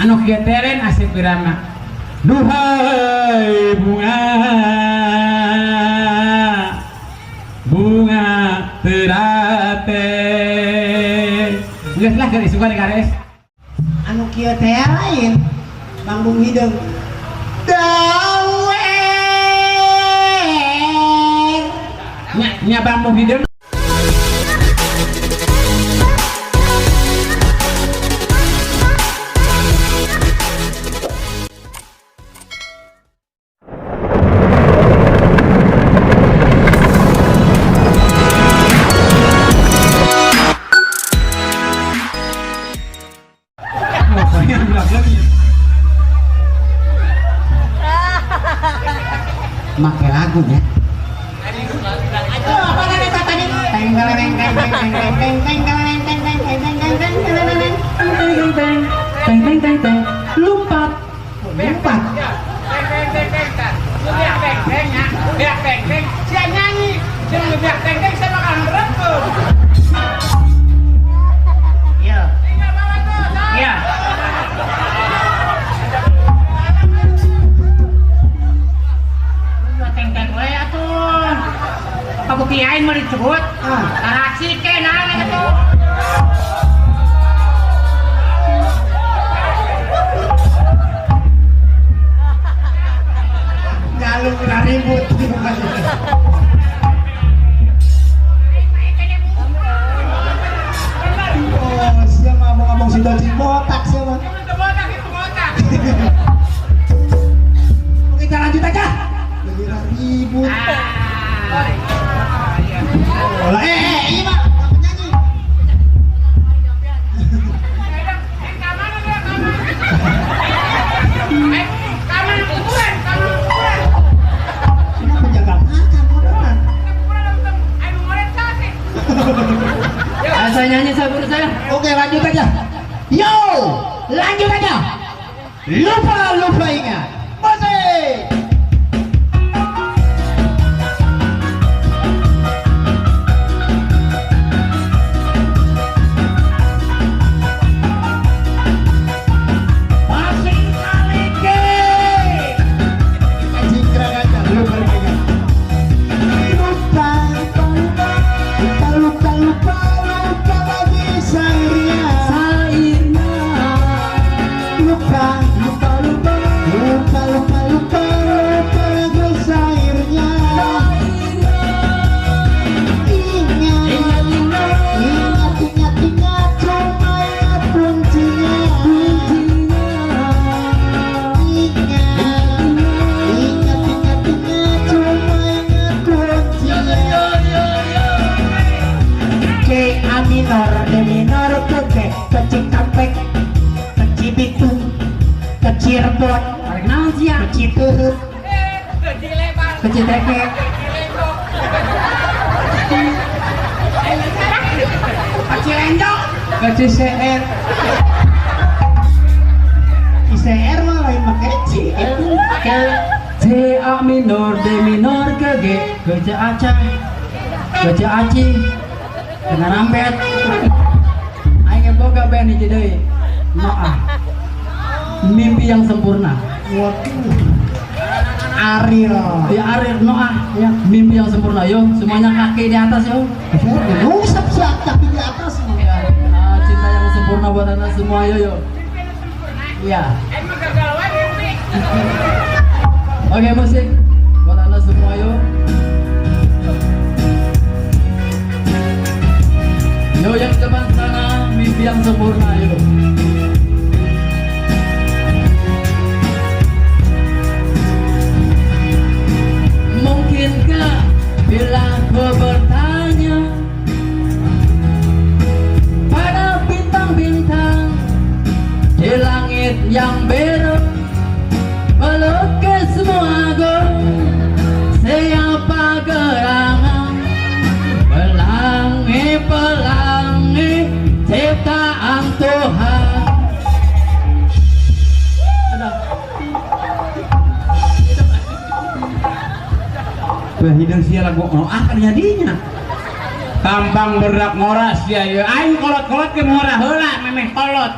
Anu kieu teh lain asep irama. Duhai bunga, bunga terate. Geus lah keur isukan gares. Anu kieu teh lain Bambung Hideung. Dawer. Nya nya Bambung Hideung. Make lagu ya. Apa tadi tadi? Teng teng teng teng teng teng teng teng teng teng teng teng teng teng teng Teng teng teng teng teng teng teng lompat. Lompat. Teng teng teng teng teng. Lu biak teng teng ya. Biak teng teng. Sia nyanyi. Sia lu biak teng teng saya bakal ngerekam. Iya. Tinggal bawa tuh. Iya. Kabukti aing mah disebut. Tarasi ke naon eta tuh. Jalur ribut. Oh, siapa ngomong-ngomong si Doci botak siapa? Itu botak, itu botak. Oke, kita lanjut aja. Lagi ribut. Oh, iya Pak, penyanyi. Ini penjaga makan, beneran. Saya nyanyi, saya buru saya. Oke, lanjut aja. Yo, lanjut aja. Lupa lupa ingat. Musik. Pasing kalike. Kita jingkrang aja, lupa lupa ingat. Lupa, lupa, lupa, lupa, lupa, lupa lagi sairnya. Sairnya. Lupa, Lupa lupa. lupa, lupa, lupa, lupa lagi sairnya. Ingat, Ingat ingat. ingat, ingat, ingat, cuma ingat kuncinya. Kuncinya. Ingat, ingat, ingat, ingat, cuma ingat kuncinya. Yo yo yo. C A minor, D minor, ke G, ke Cikampek, ke Cibitung, ke Cirebon, Tarik naon sih ya? ke Citeureup, ke Citeke, ke Cilendok, Ke CCR. ICR mah lain make C. Ke C A minor D minor ke G ke C A C ke C A C kena rambet. Aing boga band hiji deui. Noah. Mimpi yang sempurna. Waduh. Ariel. Ya Ariel Noah ya, mimpi yang sempurna yo, semuanya kaki di atas yo. Ngusap sih kaki di atas. Ya, cinta yang sempurna buat anda semua yo yo. Iya. Emang gagal wae mimpi. Oke musik buat anda semua yo. Yo yang depan sana mimpi yang sempurna yo. Mungkinkah bila ku bertanya pada bintang-bintang di langit yang biru, melukismu agung, siapa gerangan pelangi-pelangi ciptaan Tuhan. Ada. Hideung sia lagu Noah kan jadinya. Tampang berak ngoras ya ya. Aing kolot-kolot ke ngora heula memeh kolot.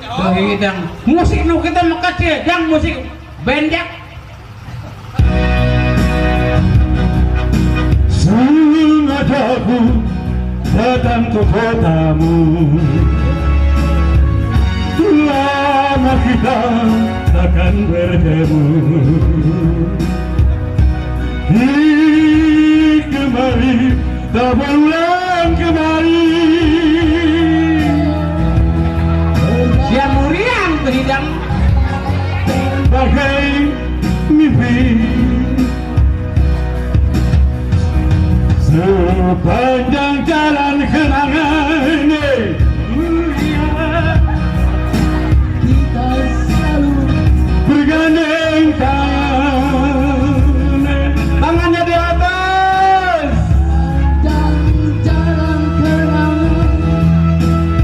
Oh, hidang. Musik nu kita mau kecil, yang musik bendek. Sengaja aku datang ke kotamu. Lama kita takkan bertemu. Kembali, tak berulang kembali. Dia muriang tuh hidang. Bagai mimpi sepanjang jalan kenangan. Kita selalu bergandeng tangan, tangannya di atas. Jalan kenangan,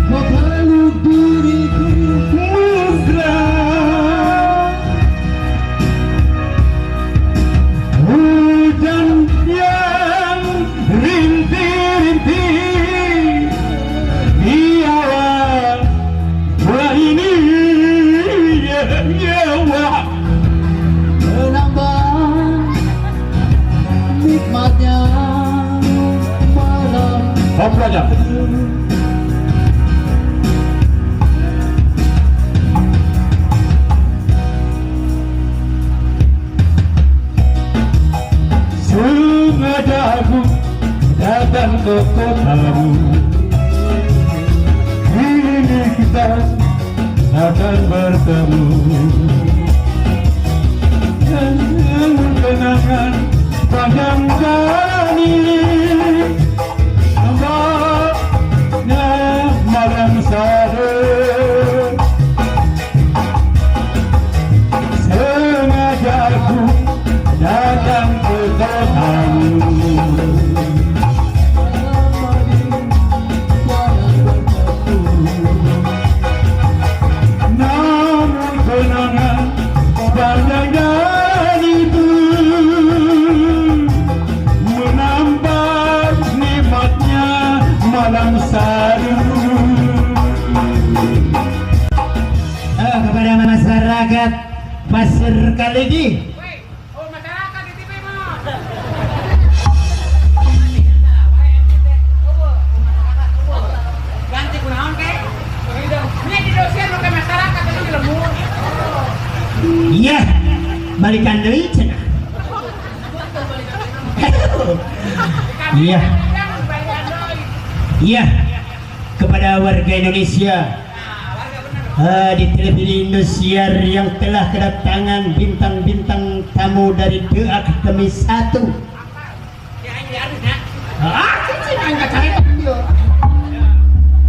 kau peluk diriku mesra. Hujan yang rintik-rintik di awal bulan ini, ya, wah. Menambah nikmatnya malam. Hop aja. Sengaja aku datang ke kotamu. Kini kita akan bertemu. Namun kenangan panjang jalan ini, nampaknya malam sadu. Sengaja aku datang ke kotamu. Namun kenangan panjang jalan itu menambah nikmatnya malam sadu. Kepada masyarakat Pasir Kalegi. Woi, oh masyarakat di TV mah. Ganti kunaon ke? Ini di dosen ke masyarakat itu di lembur. Iya, balikan deui cenah. Iya. Iya, kepada warga Indonesia di televisi Indosiar yang telah kedatangan bintang-bintang tamu dari The Academy 1. Ya ini harusnya. Ah, cicing aing cari dia.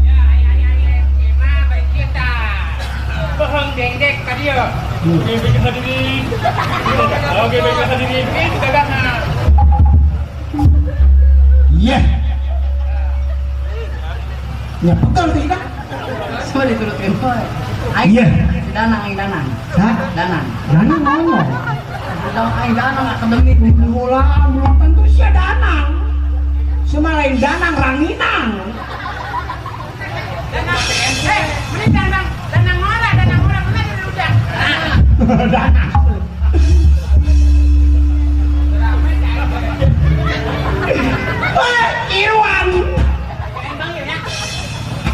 Ya, ya, ya, ya, mah baik kita. Bohong dengdek ka dieu. Oke, baik hadirin. Oke, baik hadirin. Ini dagangan. Iya. Ya betul tidak? Sorry turutkeun wae. Aing Iya. si Danang, aing Danang. Hah? Danang. Danang ngomong. Danang aing Danang akademi. Mula belum tentu sih Danang. Cuma lain Danang ranginang. Danang PMC. Mending danang danang ora, danang ora mana dari udang. Danang. Wah, Irwan.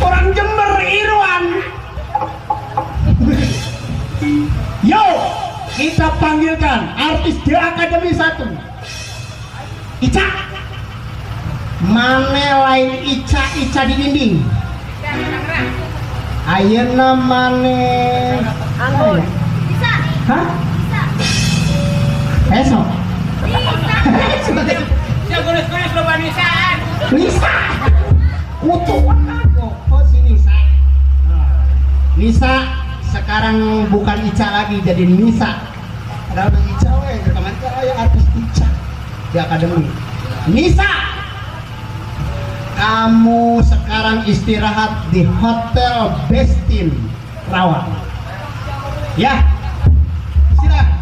Orang Jember Irwan. Yo, kita panggilkan artis di Akademi 1. Ica. Mane lain Ica Ica di dinding. Ayeuna mane Anggun. Bisa. Hah? Bisa. Esok. Bisa. Sia gulis-gulis loba nisaan. Nisa. Kutu oh si Nisa. Nisa sekarang bukan Ica lagi jadi Nisa. Padahal udah Ica we, kemarin kan aya artis Ica di akademi. Nisa, kamu sekarang istirahat di Hotel Bestin Rawang. Ya, silakan.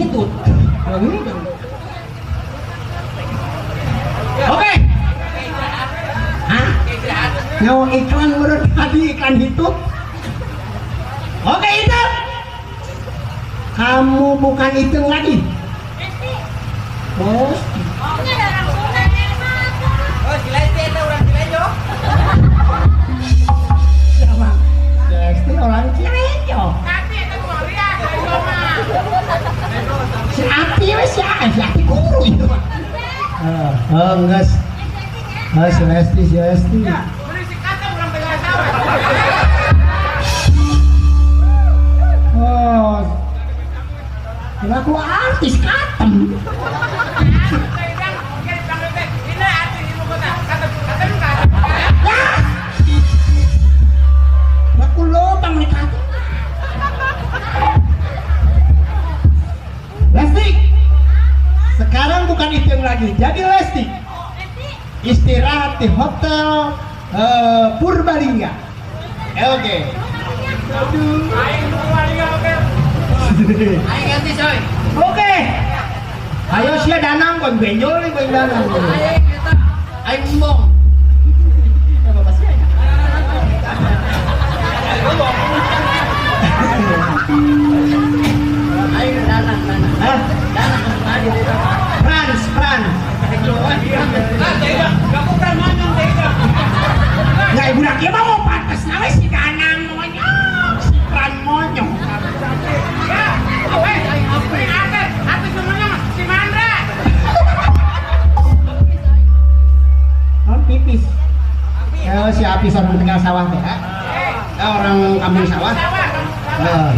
Hitut. Hitut. Oke. Hah? Nyawa iklan menurut tadi iklan hitut. Oke, itu. Kamu bukan itu lagi. Bos. Oh, si Lesti itu orang Cilenjo. Siapa? Si Lesti orang Cilenjo. Tapi itu Korea, mah. Si Ati wes si si Ati guru itu mah. Oh, enggak. Oh, si Lesti, si Lesti. Ya, beli si kata orang Tegal Sawah. Oh. Aku artis katem. Ya. Aku lobang nih katem. Lesti. Sekarang bukan itu yang lagi, jadi Lesti. Istirahat di hotel Purbalingga. Oke. Aduh. Aing ganti coy. Oke. Ayo sia danang kau benjol nih kau danang. Aing eta. Aing embong. Ya, bapak sia ya. Aing danang danang. Hah? Danang tadi itu. Frans, Frans. Ah, tega. Kamu kan monyong tega. Ya ibu nak kieu mah pantes nawe si danang monyong, si Fran monyong. Ya, eh, artis, artis monyong si Mandra. Non pipis. Ya si Apis orang Tegal sawah teh. Ya? Ya, orang kampung sawah. Sawah, Eh.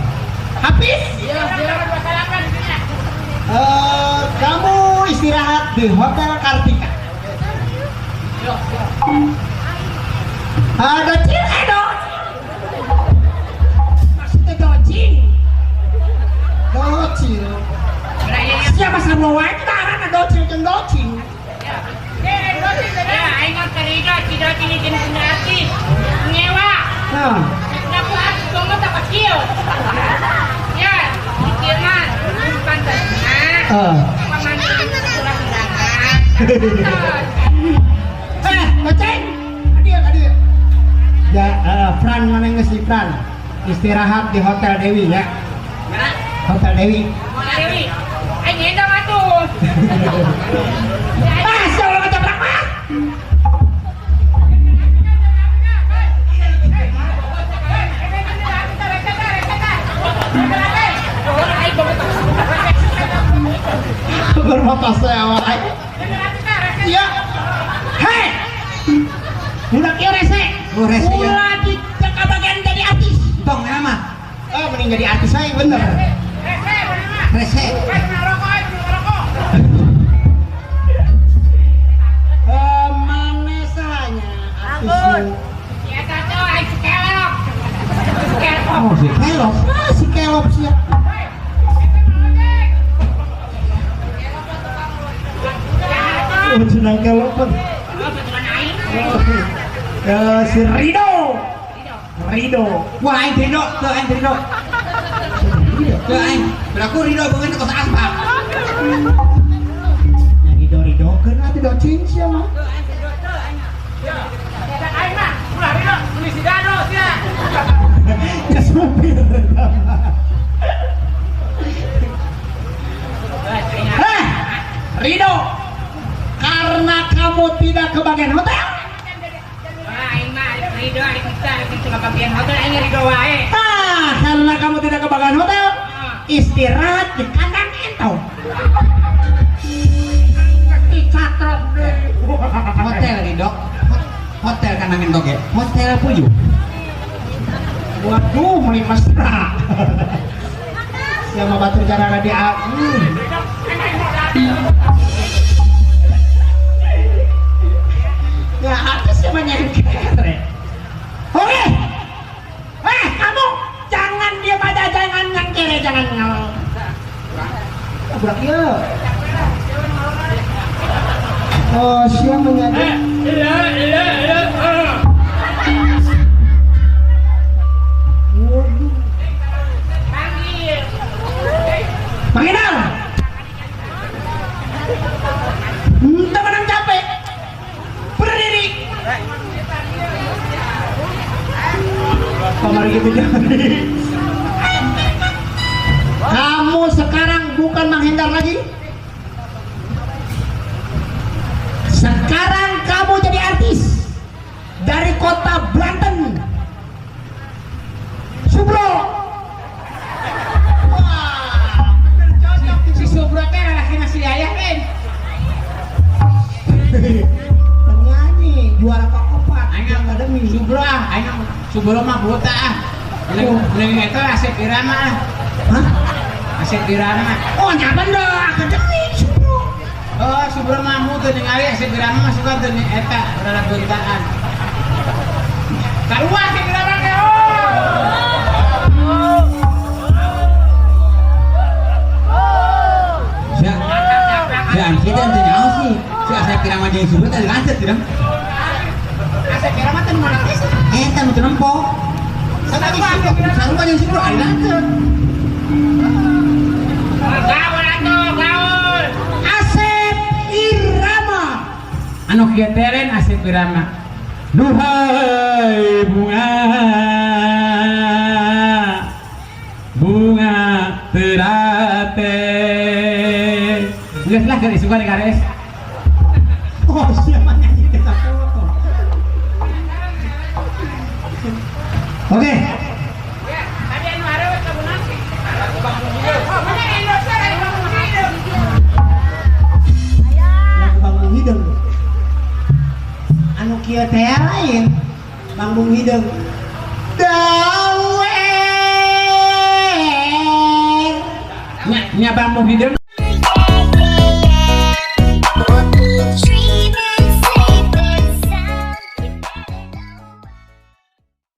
Apis. Iya, iya. 28 di sini. Kamu istirahat di Hotel Kartika. Ada cil, docil. Maksudnya docil. Docil. Siapa sama wae kita arana docil jeung docil. Ya, aing mah tadi tidak ini jenis artis. Nyewa. Nah, Aku artis banget tak kecil. Ya, kecil mah pantas. Nah, paman kurang undangan. Eh, doceng. Adia, adia. Ya, Fran mana geus si Fran? Istirahat di Hotel Dewi ya. Mana? Hotel Dewi. Dewi. Aing ngendong atuh. Ah, siapa orang ketabrak mah? Bermotor saya awal. Iya. Hei. Budak ieu rese. Oh, rese, ya. Ulah di bagian jadi artis. Tong ya mah. Oh, mending jadi artis saya bener. Rese. Mana sahanya artis? Oh, si Kelop. Ah, si Kelop sih. Oh, jenang Kelop. Si Rido. Rido. Wah, aing Rido, teu aing Rido. Teu aing. Berlaku Rido beungeut kos aspal. Ya Rido Rido keun atuh docing sia mah. Ya supir. Heh, Rido. Karena kamu tidak kebagian hotel. Ah, karena kamu tidak kebagian hotel, istirahat di kandang entong. Dicatrok deh. Hotel Rido. Hotel kandang entok ya. Hotel Puyuh. Waduh, meni mesra. Siapa batur cara di aku. Ya, aku siapa nyengker. Oke. Kamu jangan diam aja, jangan nyengkere, jangan ngel. Budak ieu. Oh, siapa nyengker? Waduh. Panggil. Kamar gitu jadi. Kamu sekarang bukan Mang Hendar lagi. Sekarang kamu jadi artis dari kota Banten. Subro. Wah, bener cocok. Si Subro teh laki masih ayah kan. Penyanyi juara keempat Aing akademi. Subro ah, aing Subro mah buta ah. Leung eta Asep Irama ah. Hah? Asep Irama. Oh, nya bener akademi Subro. Oh, Subro mah teu ningali Asep Irama mah suka teu eta rada buntaan. Sarua Asep Irama teh oh. Sia, sia kita teu nyaho sih. Si Asep Irama jeung Subro teh lancet tidak? Asep Irama teh nu mana teh? Eta nu teu nempo. Sarua jeung Subro ari lancet. Gaul atuh, gaul. Asep Irama. Anu kieu teh lain Asep Irama. Duhai bunga, bunga terate. Geus lah keur isukan gares. Oh, siapa nyanyi kita foto. Oke. Ya, tadi anu areueut ka Bunasi. Oh, mana endorse lain Bangun Hideung. Lagu Bangbung Hideung. Anu kieu teh lain Bangbung Hideung. Dawer. Nya, nya Bangbung Hideung.